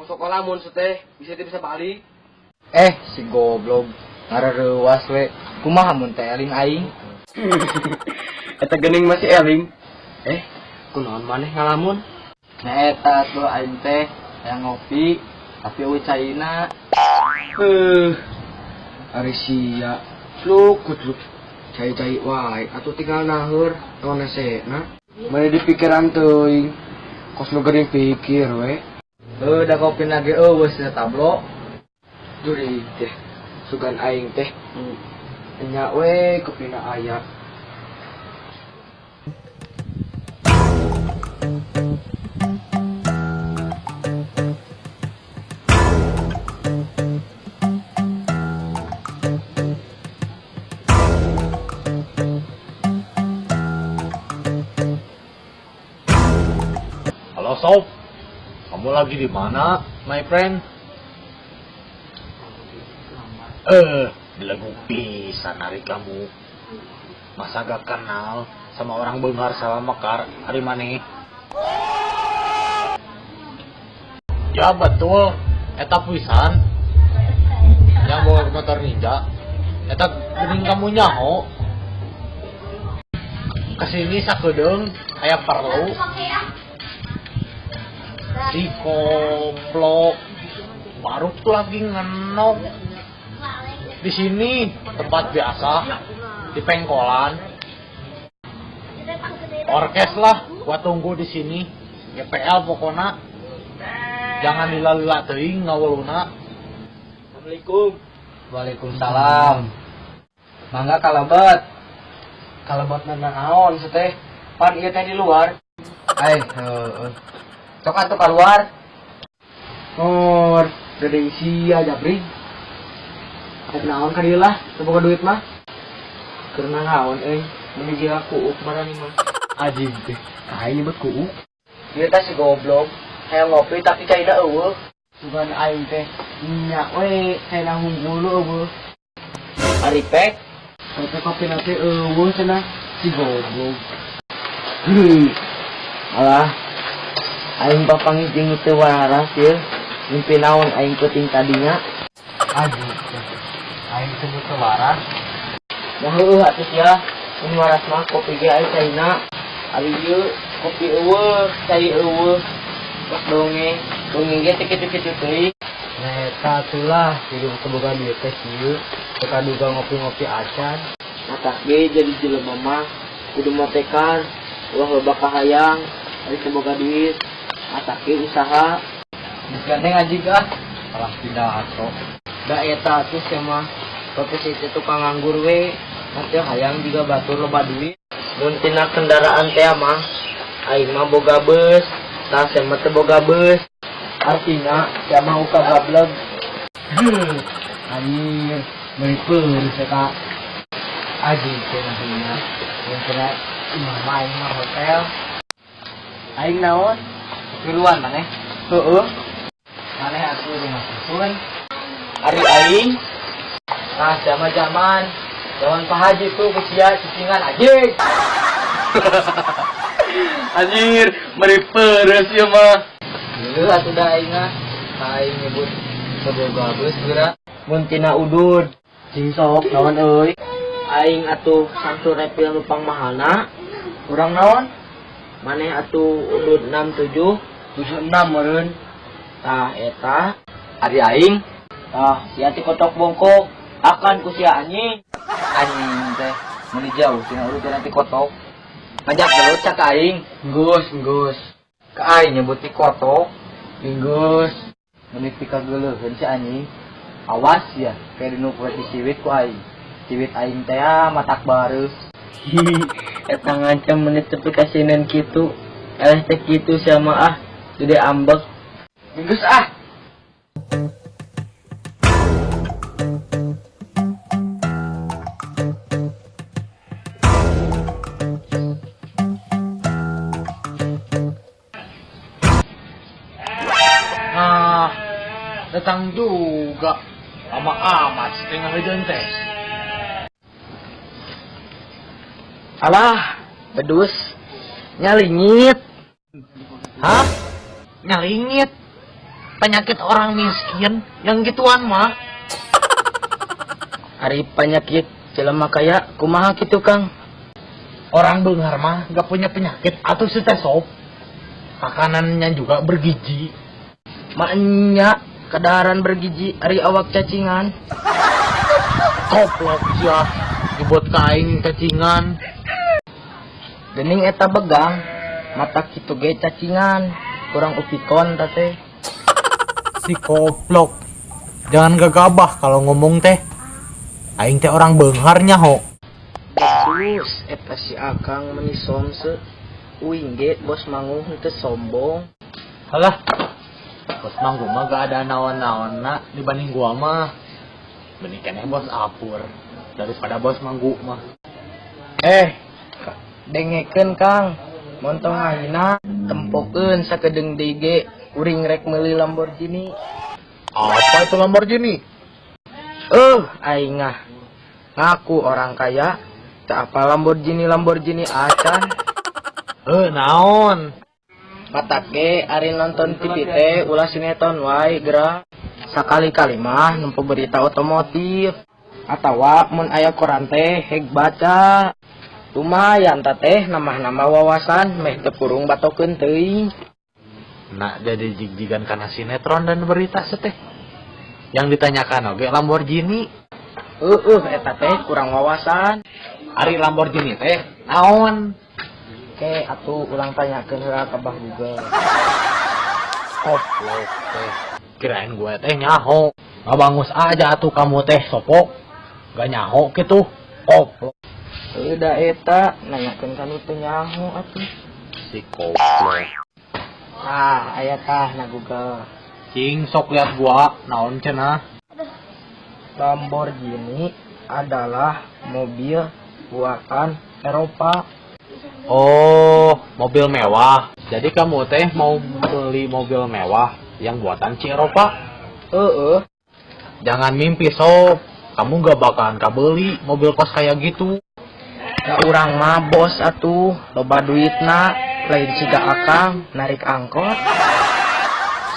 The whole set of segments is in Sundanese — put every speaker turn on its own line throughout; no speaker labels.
Tong sok lamun teh, bisa teh bisa balik.
Eh, si goblok. Ngareuwas we. Kumaha mun teh eling aing?
Eta geuning masih eling. Eh, kunaon maneh ngalamun?
Nah eta tuh aing teh hayang ngopi tapi euweuh caina.
Ari sia. Sluk kutluk. Cai-cai wae atuh tinggal naheur naon hesena. Mane di pikiran teuing. Kos nu geuning pikir we.
Heuh, da kopi ge euweuh sia tablo.
Juri teh sugan aing teh nya we kopina aya.
Halo Sob, kamu lagi di mana, my friend? Belegu pisan hari kamu. Masa gak kenal sama orang beunghar sama mekar hari maneh? Ya betul, eta pisan. Yang bawa motor Ninja. Eta geuning kamu nyaho. Kesini sakedeung aya perlu. Si koplok baru tuh lagi ngenok di sini tempat biasa di pengkolan orkes lah, gua tunggu di sini GPL pokoknya jangan lila-lila teuing ngawuluna.
Assalamualaikum.
Waalaikumsalam. Mangga kalebet.
Kalebet naon teh? Pan ieu teh di luar.
Ai, heueuh. Sok atuh keluar.
Ngor, gede sia jabrig. Rek naon ka dieu lah, teu boga duit mah. Keur naon euy, mun jiga kuuk marani mah.
Anjing teh, ka aing nyebut kuuk.
Ieu teh si goblok, hayang ngopi tapi caina euweuh. Sugan aing teh nya we caina hungkul euweuh.
Ari pek,
Tapi kopi teh euweuh cenah si goblok.
Alah. Aing papanggih jeung nu teu waras ieu. Mimpi naon aing peuting tadinya.
Anjing teh, aing sebut teu waras.
Dah heueuh atuh sia. Mun waras mah kopi ge aya caina. Ari ieu kopi euweuh, cai euweuh. Pas dongeng, dongeng ge teu kitu-kitu teuing.
Nah eta atulah hidup teu boga duit teh kieu. Teu kaduga ngopi-ngopi acan.
Matak ge jadi jelema mah kudu motekan, ulah loba kahayang, ari teu boga duit. Matak ge usaha. Geus gandeng anjing ah. Kalah pidato. Da eta atuh sia mah profesi teh tukang nganggur we. Teu hayang juga batur loba duit. Mun tina kendaraan teh mah aing mah boga beus, tah sia mah teu boga beus.
Artina sia mah uka gableg. Anjir, meuli peureus eta. Anjing teh nahina. Mun kena imah mah aing mah hotel. Aing naon?
Tiluan maneh.
Heueuh.
Maneh atuh rumah susun. Ari aing. Nah, sia mah zaman zaman Pak Haji tuh ku sia cicingan anjing.
Anjir, meuli peureus ieu mah.
Heueuh atuh da aing mah. Aing nyebut teu boga beus geura. Mun tina udud.
Cing sok naon euy?
Aing atuh Samsul Repil nu pangmahalna.
Urang naon?
Maneh atuh udud 67
76 meureun.
Tah eta ari aing. Tah sia ti kotok bongkok akan ku sia anjing. Anjing teh meuni jauh tina udud teh nanti kotok. Ngajak gelut cak ka aing.
Nggeus, nggeus.
Ka aing nyebut ti kotok.
Nggeus.
Meuni pikageuleuheun si anjing. Awas ya, kayak dinu poe disiwit ku aing. Siwit aing teh ah, matak bareus. Eta ngancam menit tepi kasinan kitu. Eleh teh kitu sia mah ah, gede ambek.
Geus ah.
Ah, datang juga. Lama amat setengah heudeun teh.
Alah, bedus. Nyalingit.
Hah? Nyalingit? Penyakit orang miskin yang gituan mah.
Ari penyakit jelema kaya kumaha kitu, Kang?
Orang beunghar mah gak punya penyakit atau si teh, Sob. Makanannya juga bergizi.
Maknya kadaharan bergizi, ari awak cacingan.
Koplok sia, dibuat kain cacingan.
Gening eta begang, mata kitu ge cacingan, kurang upikon ta teh.
Si koplok. Jangan gegabah kalau ngomong teh. Aing teh orang beunghar, nyaho.
Bagus, eta si Akang meni somse. Uing ge bos manggung henteu sombong.
Halah. Bos manggung mah gak ada naon-naonna dibanding gua mah. Mending keneh bos apur daripada bos manggu mah.
Eh, dengekeun, Kang. Montong ngahina, tempokeun sakedeung deui ge kuring rek meuli Lamborghini.
Apa itu Lamborghini?
Eh, aing ah. Ngaku orang kaya, tak apa Lamborghini Lamborghini acan.
Eh, naon?
Matak ge ari nonton TV teh ulah sinetron wae geura. Sakali-kali mah nempo berita otomotif atawa mun aya koran teh heg baca. Lumayan ta teh nambah-nambah wawasan meh teu purung batokeun teuing.
Nak jadi jig-jigan karena sinetron dan berita seteh. Yang ditanyakan oge Lamborghini.
Heueuh, eta teh kurang wawasan.
Ari Lamborghini teh naon?
Oke, atuh ulang tanyakeun heula ka Bah Google.
Koplok teh. Kirain gue teh nyaho. Ngabangus aja tuh kamu teh, sopo. Gak nyaho gitu. Koplok.
Udah eta nanyakeun ka nu teu nyaho atuh.
Si koplok.
Ah, aya tah na Google.
Cing sok lihat gua naon cenah.
Lamborghini adalah mobil buatan Eropa.
Oh, mobil mewah. Jadi kamu teh mau beli mobil mewah yang buatan ci Eropa?
Heeh.
Jangan mimpi, Sob. Kamu gak bakalan kabeli mobil kos kayak gitu.
Da urang mah bos atuh, loba duitna, lain siga Akang narik angkot.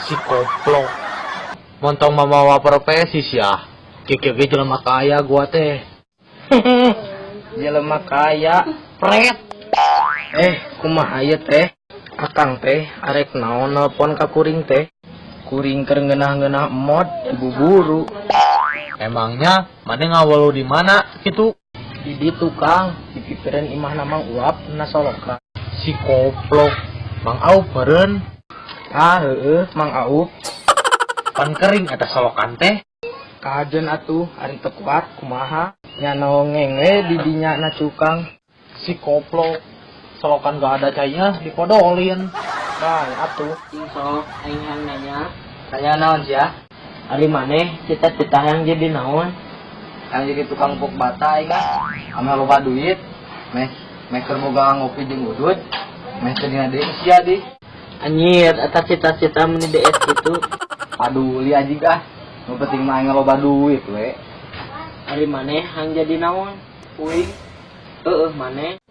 Si koplok. Montong mamawa profesi sia. Kiki ge jelema kaya gua teh.
Jelema kaya, pret. Eh, kumaha ieu teh? Akang teh arek naon nelpon ka kuring teh? Kuring keur ngeunah-ngeunah mod dibuburu.
Emangnya mana ngawelu di mana gitu?
Di ditu, Kang, di pipireun imahna Mang Uap na solokan.
Si koplok. Mang Aup meureun.
Ah, heueuh, Mang Aup.
Pan kering eta solokan teh.
Kajen atuh, ari teu kuat kumaha? Nya nongeng we di dinya na cukang.
Si koplok. Solokan gak ada cainya dipodolin.
Bae atuh.
Cing sok, aing hayang nanya.
Tanya naon sia?
Ari maneh cita-cita hayang jadi naon?
Yang jadi tukang pok bata aing ah. Ame loba duit, meh meh keur boga ngopi jeung udud, meh teu dina deui sia di.
Anjir, eta cita-cita meni DS gitu.
Paduli anjing ah. Nu penting mah aing loba duit we.
Ari maneh hayang jadi naon? Uing. Heeh, maneh.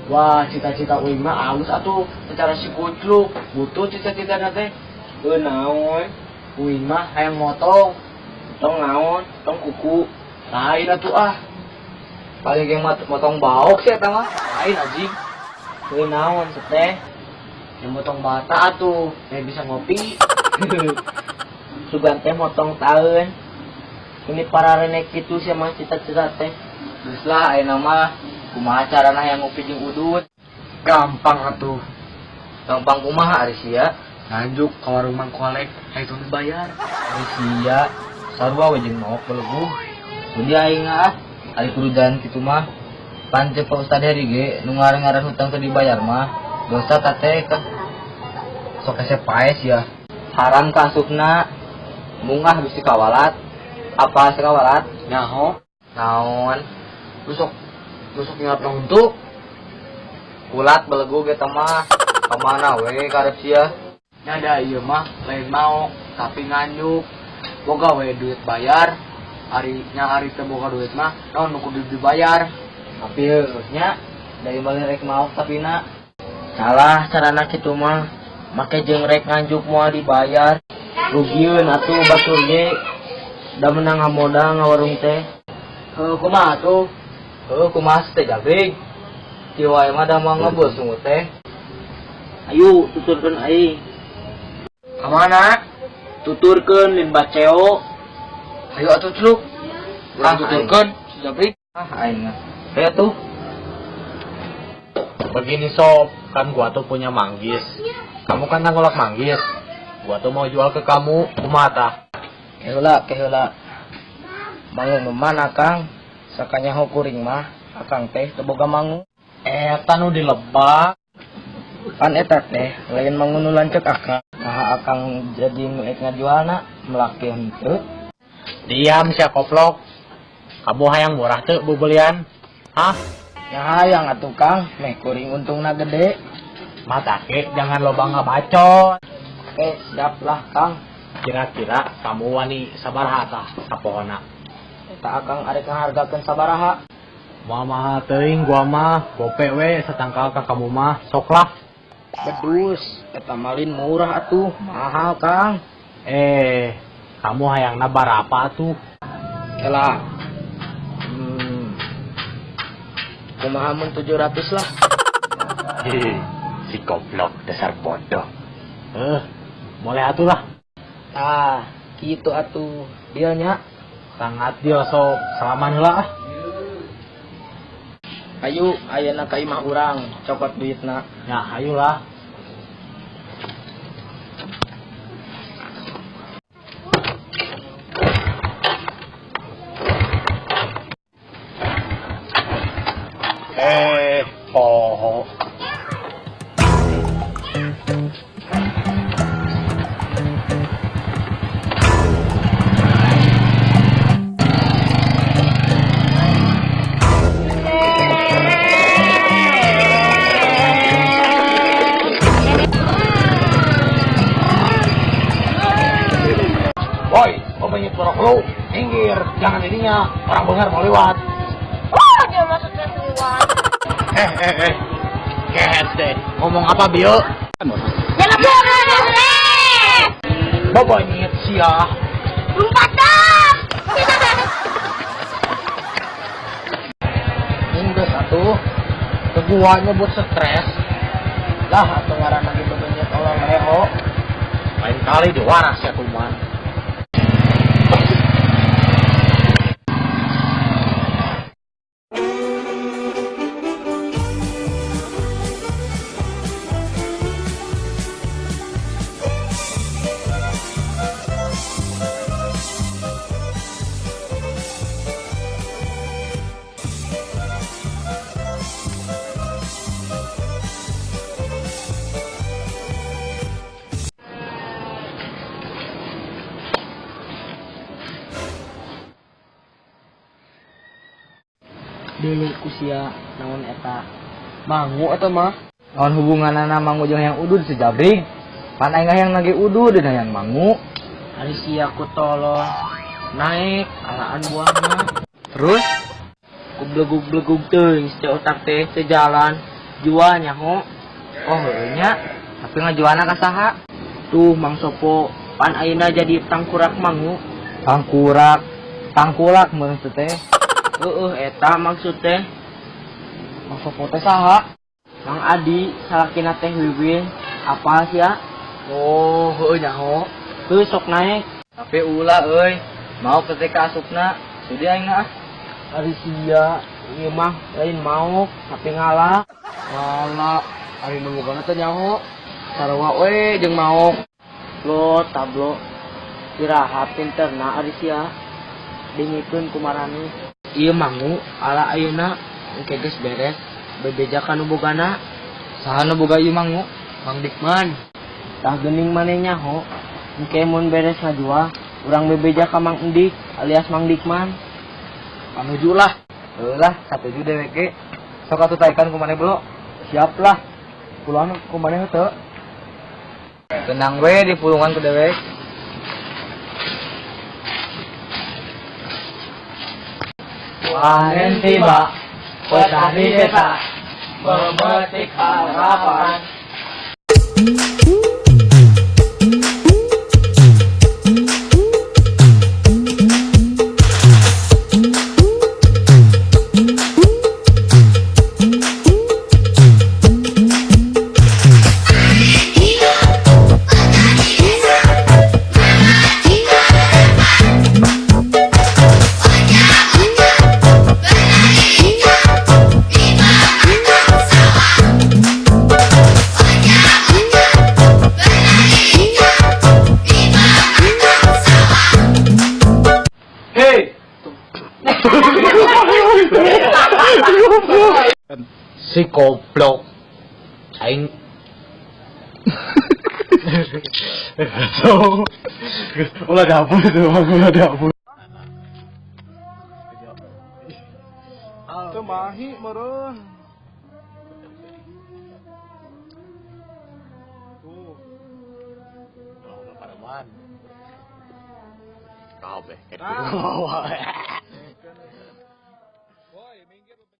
Wah, cita-cita uing mah alus atuh secara si kucluk. Butuh cita-cita teh.
Heuh, naon?
Uing mah hayang motong.
Tong naon? Tong kuku.
Lain atuh ah. Paling yang motong baok sih eta mah. Lain anjing.
Heuh, naon teh? Yang motong bata atuh, meh bisa ngopi. Sugan teh motong taeun. Ini para renek gitu sih mah cita-cita teh.
Geus lah ayeuna mah kumaha carana hayang ngopi jeung udud?
Gampang atuh.
Gampang kumaha ari sia?
Nganjuk ka warung Mang Kolek, hayu dibayar.
Ari sia sarua we jeung maok belegu. Budi aing ah, ari kudu jalan kitu mah. Pan ceuk Pak Ustad Heri ge nu ngaran-ngaran hutang teu dibayar mah dosa ta teh ka. Sok hese paes ya. Haram ka asupna. Mungah bisi kawalat. Apa sekawalat?
Nyaho,
Naon?
lu sok lu sok ngingat untuk
Kulat belegu ge teh mah. Kamana we karep sia?
Nyada ieu mah lain mau tapi nganjuk. Boga we duit bayar. Ari nya ari teu boga duit mah naon nu kudu dibayar.
Tapi heueuh nya dari balik rek maok tapi na salah carana kitu mah. Make jeung rek nganjuk moal dibayar. Rugieun atuh batur ge. Da menang ngamodal ngawarung teh.
Heuh, kumaha tuh? Heuh, kumaha teh Jabrig? Kieu wae mah da moal ngebul sungut teh.
Ayo tuturkeun aing.
Ka mana?
Tuturkeun lin baceo.
Ayo atuh celuk. Urang tuturkeun si Jabrig. Ah, aing mah. Ayo tuh.
Begini sob, kan gua tuh punya manggis. Kamu kan nangolak manggis. Gua tuh mau jual ke kamu, kumaha tah?
Keheula, keheula. Mangu mana Kang? Sakanyaho kuring mah, Akang teh teu boga mangu.
Eta nu di lebak.
Pan eta teh lain mangu nu lanceuk Akang. Nah, Akang jadi nu ek ngajualna melak ge henteu.
Diam sia koplok. Kamu hayang murah teu bebelian? Hah?
Ya hayang atuh Kang, meh kuring untungna gede.
Matake jangan loba ngabacot.
Oke, siap lah Kang.
Kira-kira kamu wani sabaraha tah sapohona?
Eta Akang arek ngahargakeun sabaraha?
Moal mahal teuing gua mah, gope we satangkal ka kamu mah, sok lah.
Bedus, eta malin murah atuh, mahal Kang.
Kamu hayangna barapa atuh?
Kela. Kumaha mun 700 lah.
Hehe, si goblok dasar bodoh. Boleh atuh lah.
Tah, kitu atuh. Deal nya.
Sangat deal sok, salaman heula ah.
Ayo, ayeuna ka imah urang, cokot duitna.
Ya, ayolah. Poho. Woi, pemilik borok lu, minggir, jangan ininya, orang bener mau lewat.
Wah, dia masuknya keluar.
Kehes deh, ngomong apa Bio?
Jangan boleh.
Bobonyet sia.
Empat dong.
Inggeus atuh,
keguanya buat stres.
Lah atuh ngaranna ge bobonyet oleh leho.
Lain kali diwaras ya kuman.
Dulu kusia naon eta mangu atau mah
naon hubunganana mangu jeung hayang udud si Jabrig? Pan aing hayang nage udud dan hayang mangu.
Ari sia ku tolol naik alaan buahna.
Terus
ku blegug-blegug teuing si otak teh teu jalan jual nyaho.
Oh heueuh nya, tapi ngajualna ka saha?
Tuh Mang Sopo pan ayeuna jadi tangkurak mangu.
Tangkurak, tangkulak meureun teh.
Heeh, eta maksud teh.
Mang Sopo teh saha?
Mang Adi salakina teh Wiwin. Apal sia?
Oh, heueuh nyaho.
Heuh sok naek.
Tapi ulah euy, mau ketika asupna, sudi aing ah.
Ari sia, ieu mah lain maok, tapi ngalah.
Ngalah, ari nu bogana teh nyaho. Sarua we jeung maok.
Lo tablo. Iraha pinterna ari sia. Dingikeun ku marani. Ieu mangu ala ayeuna engke geus beres bebeja ka nu bogana.
Saha nu boga ieu mangu? Mang Dikman.
Tah geuning maneh nyaho, engke mun beres ngajual urang bebeja ka Mang Endik alias Mang Dikman.
Panuju lah. Heuh lah, satuju dewek ge. Sok atuh taekan ku maneh belo. Siap lah. Puluhan ku maneh henteu. Tenang we di pulungan ku dewek.
Panen tiba, petani desa memetik harapan. Si goblok. Aing so, ulah dihapus itu, ulah dihapus.
Teu mahi meureun. Tuh.
Pareman. Kabeh.
Ah.